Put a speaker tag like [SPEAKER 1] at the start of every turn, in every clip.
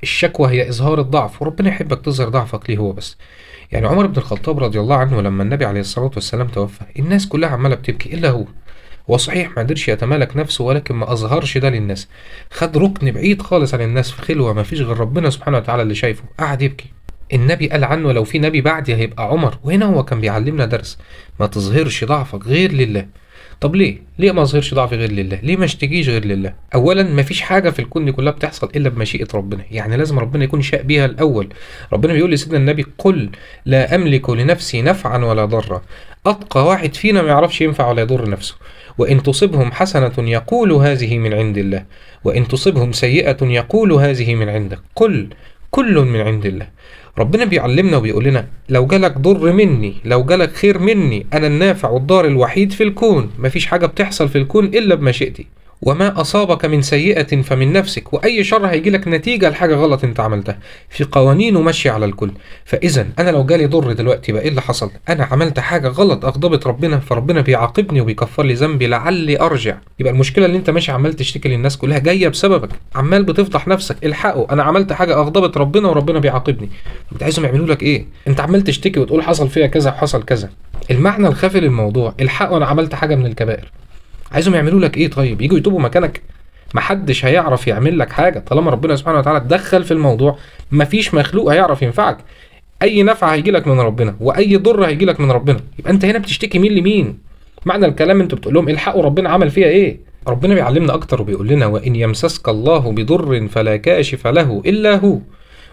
[SPEAKER 1] الشكوى هي إظهار الضعف، وربنا يحبك تظهر ضعفك ليه هو بس. يعني عمر بن الخطاب رضي الله عنه لما النبي عليه الصلاة والسلام توفى الناس كلها عمالة بتبكي إلا هو. هو صحيح ما قدرش يتمالك نفسه، ولكن ما أظهرش ده للناس، خد ركن بعيد خالص عن الناس في خلوة ما فيش غير ربنا سبحانه وتعالى اللي شايفه، قعد يبكي. النبي قال عنه لو في نبي بعدي هيبقى عمر. وهنا هو كان بيعلمنا درس، ما تظهرش ضعفك غير لله. طب ليه؟ ليه ما اظهرش ضعفي غير لله؟ ليه ما اشتكيش غير لله؟ اولا ما فيش حاجة في الكون دي كلها بتحصل الا بمشيئة ربنا، يعني لازم ربنا يكون شاء بيها الاول. ربنا بيقول لسيدنا النبي قل لا املك لنفسي نفعا ولا ضرا. اتقى واحد فينا ما يعرفش ينفع ولا يضر نفسه. وان تصبهم حسنه يقول هذه من عند الله، وان تصبهم سيئه يقول هذه من عندك، قل كل من عند الله. ربنا بيعلمنا وبيقول لنا لو جالك ضر مني، لو جالك خير مني، أنا النافع والضار الوحيد في الكون، مفيش حاجة بتحصل في الكون إلا بمشيئتي. وما أصابك من سيئة فمن نفسك، وأي شر هيجي لك نتيجة لحاجة غلط أنت عملتها، في قوانين وماشية على الكل. فإذا أنا لو جالي ضر دلوقتي بقى إيه اللي حصل؟ أنا عملت حاجة غلط أغضبت ربنا، فربنا بيعاقبني وبيكفر لي ذنبي لعلي أرجع. يبقى المشكلة اللي أنت ماشي عمال تشتكي للناس كلها جاية بسببك، عمال بتفضح نفسك، الحقه أنا عملت حاجة أغضبت ربنا وربنا بيعاقبني. أنت عايزهم يعملوا لك إيه؟ أنت عمال تشتكي وتقول حصل فيها كذا وحصل كذا. المعنى الخفي للموضوع الحقه أنا عملت حاجة من الكبائر. عايزهم يعملوا لك ايه طيب؟ يجوا يتوبوا مكانك؟ محدش هيعرف يعمل لك حاجة طالما ربنا سبحانه وتعالى اتدخل في الموضوع. مفيش مخلوق هيعرف ينفعك. اي نفع هيجي لك من ربنا واي ضر هيجي لك من ربنا. يبقى انت هنا بتشتكي مين لمين؟ معنى الكلام انتوا بتقول لهم الحقوا ربنا عمل فيها ايه؟ ربنا بيعلمنا اكتر وبيقول لنا وان يمسسك الله بضر فلا كاشف له الا هو،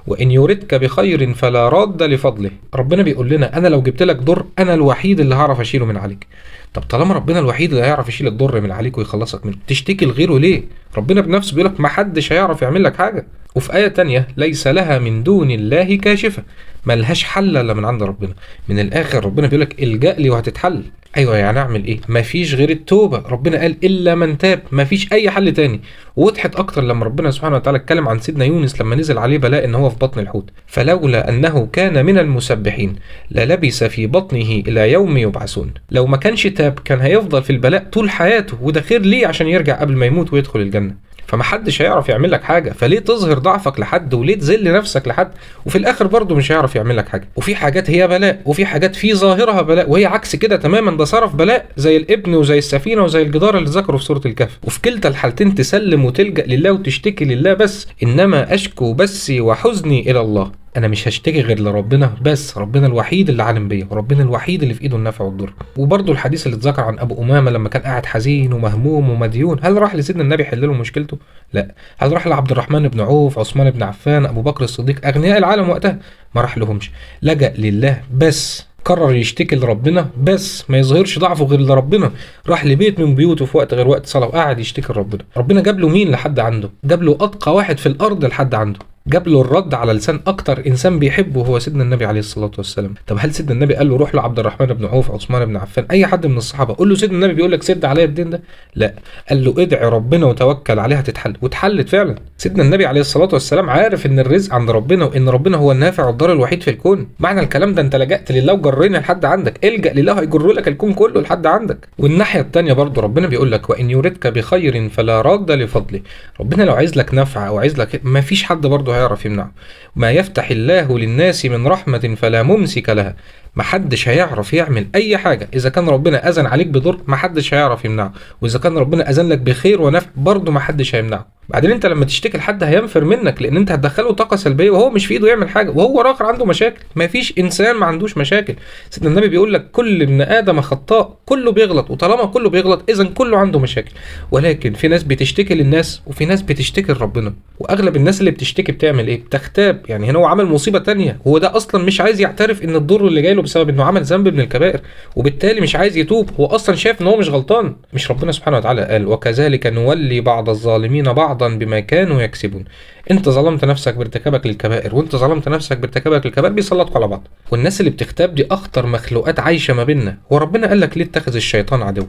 [SPEAKER 1] وإن يردك بخير فلا راد لفضله. ربنا بيقول لنا أنا لو جبت لك ضر أنا الوحيد اللي هعرف أشيله من عليك. طب طالما ربنا الوحيد اللي هيعرف يشيل الضر من عليك ويخلصك منه، تشتكي لغيره ليه؟ ربنا بنفسه بيقول لك ما حدش هيعرف يعمل لك حاجة. وفي آية تانية ليس لها من دون الله كاشفة، ملهاش حل إلا من عند ربنا. من الآخر ربنا بيقول لك الجأ لي وهتتحل. أيوة يعني أعمل إيه؟ مفيش غير التوبة. ربنا قال إلا من تاب، مفيش أي حل تاني. ووضحت أكتر لما ربنا سبحانه وتعالى اتكلم عن سيدنا يونس لما نزل عليه بلاء إن هو في بطن الحوت، فلولا أنه كان من المسبحين للبث في بطنه إلى يوم يبعثون. لو ما كانش تاب كان هيفضل في البلاء طول حياته، وده خير ليه عشان يرجع قبل ما يموت ويدخل الجنة. فمحدش هيعرف يعمل لك حاجة، فليه تظهر ضعفك لحد وليه تذل نفسك لحد وفي الاخر برضه مش هيعرف يعمل لك حاجة؟ وفي حاجات هي بلاء وفي حاجات في ظاهرها بلاء وهي عكس كده تماما، ده صرف بلاء زي الابن وزي السفينة وزي الجدار اللي ذكره في سورة الكهف. وفي كلتا الحالتين تسلم وتلجأ لله وتشتكي لله بس، انما اشكو بسي وحزني الى الله. انا مش هشتكي غير لربنا بس، ربنا الوحيد اللي عالم بيا وربنا الوحيد اللي في ايده النفع والضر. وبرضه الحديث اللي اتذكر عن ابو امامه لما كان قاعد حزين ومهموم ومديون، هل راح لسيدنا النبي يحل له مشكلته؟ لا. هل راح لعبد الرحمن بن عوف، عثمان بن عفان، ابو بكر الصديق، اغنياء العالم وقتها؟ ما راح لهمش. لجأ لله بس، قرر يشتكي لربنا بس، ما يظهرش ضعفه غير لربنا. راح لبيت من بيوته في وقت غير وقت صلاة وقعد يشتكي لربنا. ربنا جاب له مين لحد عنده؟ جاب له اتقى واحد في الارض لحد عنده، جاب له الرد على لسان اكتر انسان بيحبه هو سيدنا النبي عليه الصلاة والسلام. طب هل سيدنا النبي قال له روح لعبد الرحمن بن عوف، عثمان بن عفان، اي حد من الصحابة، قول له سيدنا النبي بيقول لك سد عليا الدين ده؟ لا، قال له ادعي ربنا وتوكل عليها تتحل، واتحلت فعلا. سيدنا النبي عليه الصلاة والسلام عارف ان الرزق عند ربنا وان ربنا هو النافع والضار الوحيد في الكون. معنى الكلام ده انت لجأت لله وجرينا لحد عندك، الجأ لله هيجر لك الكون كله لحد عندك. والناحية الثانية برضه ربنا بيقول لك وان يردك بخير فلا راد لفضله. ربنا لو عايز لك نفع او عايز لك، ما فيش حد برضه هيعرف يمنعه. ما يفتح الله للناس من رحمة فلا ممسك لها. محدش هيعرف يعمل اي حاجة. اذا كان ربنا اذن عليك بضر محدش هيعرف يمنعه، واذا كان ربنا اذن لك بخير ونفع برضه محدش هيمنعه. بعدين انت لما تشتكي لحد هينفر منك، لان انت هتدخله طاقة سلبية وهو مش في ايده يعمل حاجة، وهو راخر عنده مشاكل. مفيش انسان ما عندوش مشاكل. سيدنا النبي بيقول لك كل ابن ادم خطاء، كله بيغلط، وطالما كله بيغلط اذا كله عنده مشاكل. ولكن في ناس بتشتكي للناس وفي ناس بتشتكي لربنا. واغلب الناس اللي بتشتكي بتعمل ايه؟ بتغتاب. يعني هنا هو عمل مصيبة تانية، هو ده اصلا مش عايز يعترف ان الضر اللي جاي له بسبب انه عمل ذنب من الكبائر، وبالتالي مش عايز يتوب، هو اصلا شايف ان هو مش غلطان. مش ربنا سبحانه وتعالى قال وكذلك نولي بعض الظالمين بعضا بما كانوا يكسبون؟ انت ظلمت نفسك بارتكابك للكبائر، وانت ظلمت نفسك بارتكابك للكبائر، بيسلطوا على بعض. والناس اللي بتغتاب دي اخطر مخلوقات عايشه ما بيننا. هو ربنا قال لك ليه اتخذ الشيطان عدو؟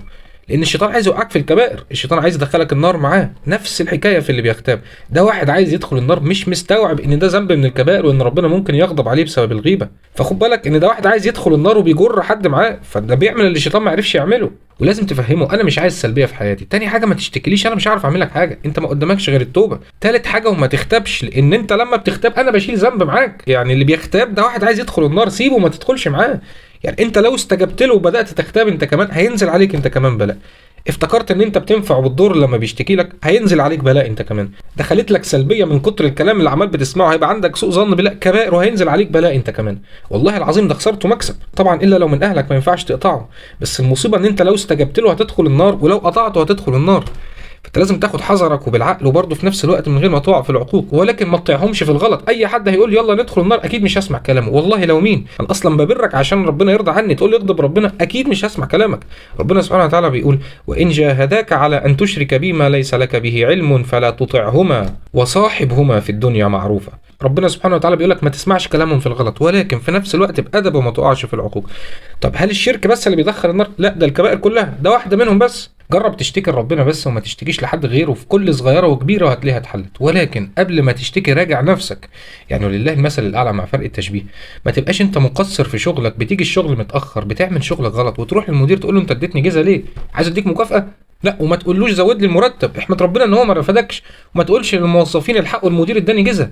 [SPEAKER 1] لان الشيطان عايز يوقعك في الكبائر، الشيطان عايز يدخلك النار معاه. نفس الحكاية في اللي بيغتاب، ده واحد عايز يدخل النار مش مستوعب ان ده ذنب من الكبائر وان ربنا ممكن يغضب عليه بسبب الغيبة. فخد بالك ان ده واحد عايز يدخل النار وبيجر حد معاه، فده بيعمل اللي الشيطان ما عرفش يعمله. ولازم تفهمه انا مش عايز سلبية في حياتي. تاني حاجة ما تشتكيليش، انا مش عارف اعمل لك حاجة، انت ما قدامكش غير التوبة. تالت حاجة وما تغتابش، لان انت لما بتغتاب انا بشيل ذنب معاك. يعني اللي بيغتاب ده واحد عايز يدخل النار، سيبه وما تدخلش معاه. يعني انت لو استجبت له وبدات تغتاب انت كمان هينزل عليك انت كمان بلاء. افتكرت ان انت بتنفع وبتضر لما بيشتكي لك، هينزل عليك بلاء انت كمان. دخلت لك سلبية من كتر الكلام اللي عمال بتسمعه، هيبقى عندك سوء ظن بلاء كبائر وهينزل عليك بلاء انت كمان. والله العظيم ده خسرته مكسب طبعا، الا لو من اهلك ما ينفعش تقطعه. بس المصيبة ان انت لو استجبت له هتدخل النار، ولو قطعته هتدخل النار. فانت لازم تاخد حذرك وبالعقل، وبرضه في نفس الوقت من غير ما تقع في العقوق، ولكن ما تطيعهمش في الغلط. اي حد هيقول يلا ندخل النار اكيد مش هسمع كلامه، والله لو مين، انا اصلا ببرك عشان ربنا يرضى عني، تقول لي اغضب ربنا، اكيد مش هسمع كلامك. ربنا سبحانه وتعالى بيقول وان جاهداك على ان تشرك بي ما ليس لك به علم فلا تطعهما وصاحبهما في الدنيا معروفة. ربنا سبحانه وتعالى بيقول لك ما تسمعش كلامهم في الغلط، ولكن في نفس الوقت بأدب وما تقعش في العقوق. طب هل الشرك بس اللي بيدخل النار؟ لا، ده الكبائر كلها، ده واحدة منهم بس. جرب تشتكي لربنا بس وما تشتكيش لحد غيره في كل صغيرة وكبيره وهتلاقيها اتحلت. ولكن قبل ما تشتكي راجع نفسك. يعني ولله المثل الاعلى مع فرق التشبيه. ما تبقاش انت مقصر في شغلك، بتيجي الشغل متاخر، بتعمل شغلك غلط، وتروح للمدير تقول له انت اديتني جزء ليه؟ عايز اديك مكافاة؟ لا، وما تقولوش زود لي المرتب، احمد ربنا ان هو ما رفدكش. وما تقولش للموظفين الحقوا المدير اداني جزء،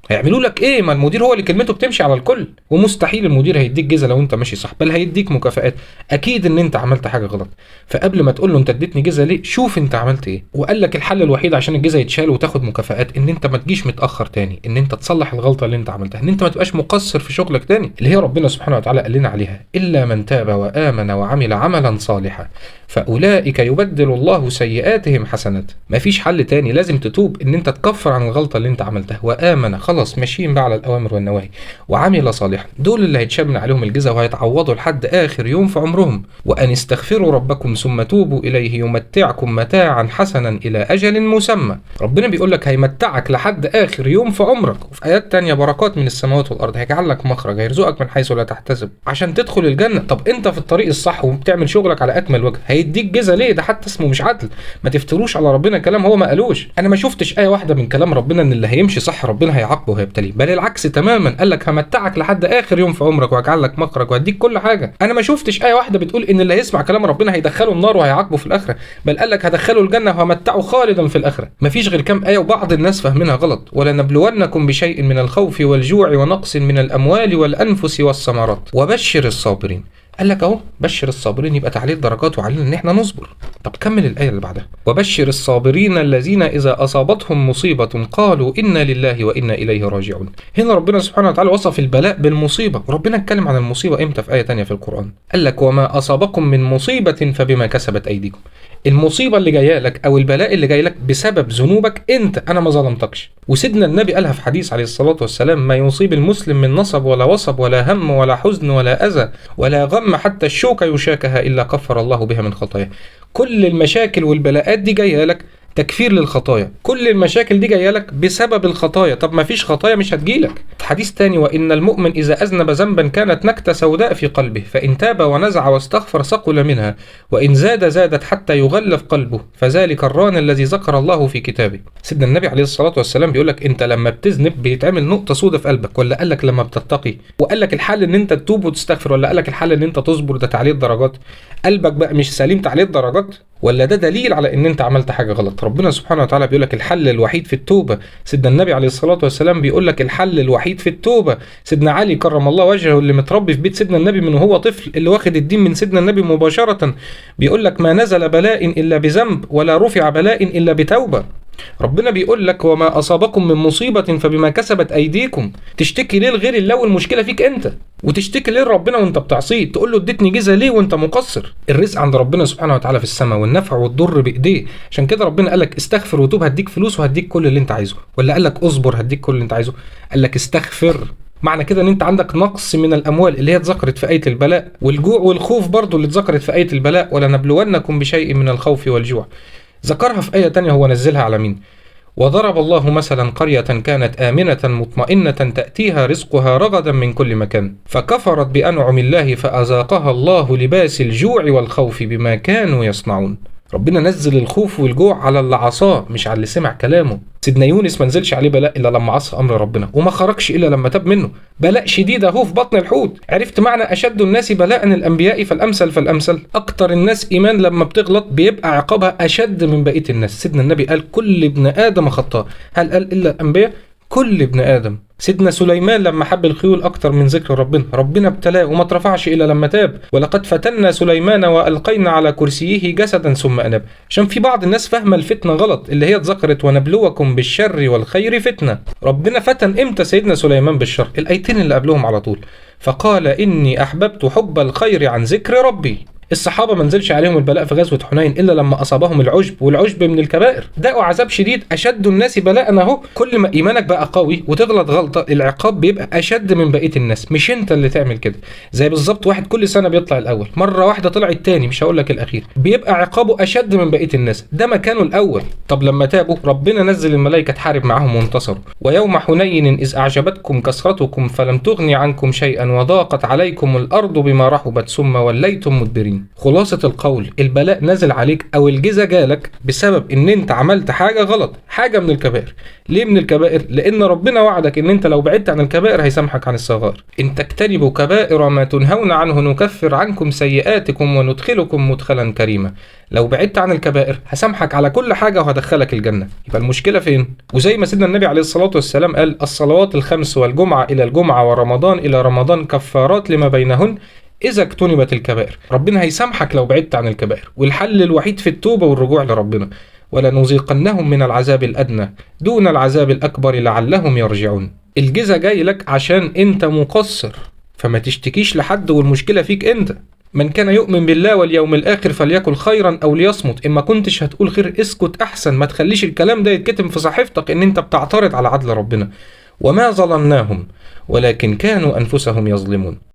[SPEAKER 1] هيعملوا لك ايه؟ ما المدير هو اللي كلمته بتمشي على الكل، ومستحيل المدير هيديك جزء لو انت ماشي صح، بل هيديك مكافآت. اكيد ان انت عملت حاجة غلط. فقبل ما تقول له انت اديتني جزء ليه، شوف انت عملت ايه. وقال لك الحل الوحيد عشان الجزء يتشال وتاخد مكافآت ان انت ما تجيش متاخر تاني، ان انت تصلح الغلطة اللي انت عملتها، ان انت ما تبقاش مقصر في شغلك تاني، اللي هي ربنا سبحانه وتعالى قال لنا عليها الا من تاب وامن وعمل عملا صالحا فاولئك يبدل الله سيئاتهم حسنات. مفيش حل تاني، لازم تتوب، ان انت تكفر عن الغلطة اللي انت عملتها، وامن خلاص ماشيين بقى على الاوامر والنواهي، وعمل صالحا، دول اللي هيتشال من عليهم الجزاء وهيتعوضوا لحد اخر يوم في عمرهم. وان استغفروا ربكم ثم توبوا اليه يمتعكم متاعا حسنا الى اجل مسمى. ربنا بيقول لك هيمتعك لحد اخر يوم في عمرك. وفي ايات تانية بركات من السماوات والارض، هيجعل لك مخرج، هيرزقك من حيث لا تحتسب عشان تدخل الجنة. طب انت في الطريق الصح وبتعمل شغلك على اكمل وجه، هيديك جزاء ليه؟ ده حتى اسمه مش عدل. ما تفتروش على ربنا كلام هو ما قالوش. انا ما شفتش ايه واحدة من كلام ربنا ان اللي هيمشي صح ربنا هيعاقبه وهيبتليه، بل العكس تماما، قال لك همتعك لحد اخر يوم في عمرك وهجعل لك مخرج وهديك كل حاجة. انا ما شفتش ايه واحدة بتقول ان اللي هيسمع كلام ربنا هيدخله النار وهيعاقبه في الاخرة، بل قال لك هدخله الجنة وهمتعه خالدا في الاخرة. مفيش غير كام ايه وبعض الناس فاهمينها غلط. ولنبلونكم بشيء من الخوف والجوع ونقص من الاموال والانفس والثمرات وبشر الصابرين. قال لك اهو بشر الصابرين، يبقى تعليل درجات وعلينا ان احنا نصبر. طب كمل الايه اللي بعدها، وبشر الصابرين الذين اذا اصابتهم مصيبة قالوا انا لله وانا اليه راجعون. هنا ربنا سبحانه وتعالى وصف البلاء بالمصيبه. وربنا اتكلم عن المصيبة امتى؟ في ايه تانية في القران قال لك وما اصابكم من مصيبة فبما كسبت ايديكم. المصيبة اللي جاية لك او البلاء اللي جاي لك بسبب ذنوبك انت، انا ما ظلمتكش. وسيدنا النبي قالها في حديث عليه الصلاة والسلام ما يصيب المسلم من نصب ولا وصب ولا هم ولا حزن ولا اذى ولا غم حتى الشوكة يشاكها الا كفر الله بها من خطاياه. كل المشاكل والبلاءات دي جاية لك تكفير للخطايا، كل المشاكل دي جاية لك بسبب الخطايا. طب ما فيش خطايا مش هتجيلك. في حديث تاني وان المؤمن اذا اذنب ذنبا كانت نكتة سوداء في قلبه فان تاب ونزع واستغفر ثقل منها وان زاد زادت حتى يغلف قلبه فذلك الران الذي ذكر الله في كتابه. سيدنا النبي عليه الصلاة والسلام بيقول لك انت لما بتذنب بيتعمل نقطة سوداء في قلبك، ولا قال لك لما بتتقي؟ وقال لك الحل ان انت تتوب وتستغفر، ولا قال لك الحل ان انت تصبر؟ ده تعليل درجات. قلبك بقى مش سليم تعليل درجات، ولا ده دليل على ان انت عملت حاجة غلط؟ ربنا سبحانه وتعالى بيقول لك الحل الوحيد في التوبة. سيدنا النبي عليه الصلاة والسلام بيقول لك الحل الوحيد في التوبة. سيدنا علي كرم الله وجهه اللي متربي في بيت سيدنا النبي من وهو طفل، اللي واخد الدين من سيدنا النبي مباشرة، بيقول لك ما نزل بلاء الا بذنب ولا رفع بلاء الا بتوبة. ربنا بيقول لك وما اصابكم من مصيبة فبما كسبت ايديكم. تشتكي ليه لغير الله والمشكلة فيك انت؟ وتشتكي ليه لربنا وانت بتعصيه؟ تقول له اديتني جزا ليه وانت مقصر؟ الرزق عند ربنا سبحانه وتعالى في السماء، والنفع والضر بايديه. عشان كده ربنا قال لك استغفر وتوب هديك فلوس وهديك كل اللي انت عايزه، ولا قال لك اصبر هديك كل اللي انت عايزه؟ قال لك استغفر. معنى كده ان انت عندك نقص من الاموال اللي هي اتذكرت في ايه البلاء، والجوع والخوف برضو اللي اتذكرت في ايه البلاء، ولنبلونكم بشيء من الخوف والجوع. ذكرها في آية تانية هو نزلها على مين؟ وضرب الله مثلا قرية كانت آمنة مطمئنة تأتيها رزقها رغدا من كل مكان فكفرت بأنعم الله فأذاقها الله لباس الجوع والخوف بما كانوا يصنعون. ربنا نزل الخوف والجوع على اللي عصاه مش على اللي سمع كلامه. سيدنا يونس ما نزلش عليه بلاء الا لما عصى امر ربنا، وما خرجش الا لما تاب منه. بلاء شديد اهو في بطن الحوت. عرفت معنى اشد الناس بلاء الانبياء فالامثل فالامثل؟ اكتر الناس ايمان لما بتغلط بيبقى عقابها اشد من بقية الناس. سيدنا النبي قال كل ابن ادم خطاء، هل قال الا الانبياء؟ كل ابن ادم. سيدنا سليمان لما حب الخيول اكتر من ذكر ربنا، ربنا ابتلاه وما اترفعش الا لما تاب. ولقد فتنا سليمان والقينا على كرسيه جسدا ثم اناب. عشان في بعض الناس فاهمه الفتنة غلط، اللي هي اتذكرت ونبلوكم بالشر والخير فتنة. ربنا فتن امتى سيدنا سليمان بالشر؟ الايتين اللي قبلهم على طول، فقال اني احببت حب الخير عن ذكر ربي. الصحابة ما نزلش عليهم البلاء في غزوة حنين إلا لما أصابهم العجب، والعجب من الكبائر، داقوا عذاب شديد. أشد الناس بلاء أهو. كل ما إيمانك بقى قوي وتغلط غلطة العقاب بيبقى أشد من بقية الناس، مش أنت اللي تعمل كده. زي بالظبط واحد كل سنة بيطلع الأول، مرة واحدة طلع التاني، مش هقول لك الأخير، بيبقى عقابه أشد من بقية الناس، ده مكانه الأول. طب لما تابوا ربنا نزل الملائكة تحارب معاهم وانتصروا. ويوم حنين إذ أعجبتكم كثرتكم فلم تغن عنكم شيئا وضاقت عليكم الأرض بما رحبت ثم وليتم مدبرين. خلاصة القول، البلاء نزل عليك او الجزا جالك بسبب ان انت عملت حاجة غلط، حاجة من الكبائر. ليه من الكبائر؟ لان ربنا وعدك ان انت لو بعدت عن الكبائر هيسامحك عن الصغائر. ان تجتنبوا كبائر ما تنهون عنه نكفر عنكم سيئاتكم وندخلكم مدخلا كريما. لو بعدت عن الكبائر هسامحك على كل حاجة وهدخلك الجنة. يبقى المشكلة فين؟ وزي ما سيدنا النبي عليه الصلاة والسلام قال الصلوات الخمس والجمعة إلى الجمعة ورمضان إلى رمضان كفارات لما بينهن إذا اجتنبت الكبائر. ربنا هيسامحك لو بعدت عن الكبائر، والحل الوحيد في التوبة والرجوع لربنا. ولنذيقنهم من العذاب الأدنى دون العذاب الأكبر لعلهم يرجعون. الجزا جاي لك عشان أنت مقصر، فما تشتكيش لحد والمشكلة فيك أنت. من كان يؤمن بالله واليوم الآخر فليكن خيرا أو ليصمت. إما كنتش هتقول خير اسكت أحسن، ما تخليش الكلام ده يتكتم في صحيفتك إن أنت بتعترض على عدل ربنا. وما ظلمناهم ولكن كانوا أنفسهم يظلمون.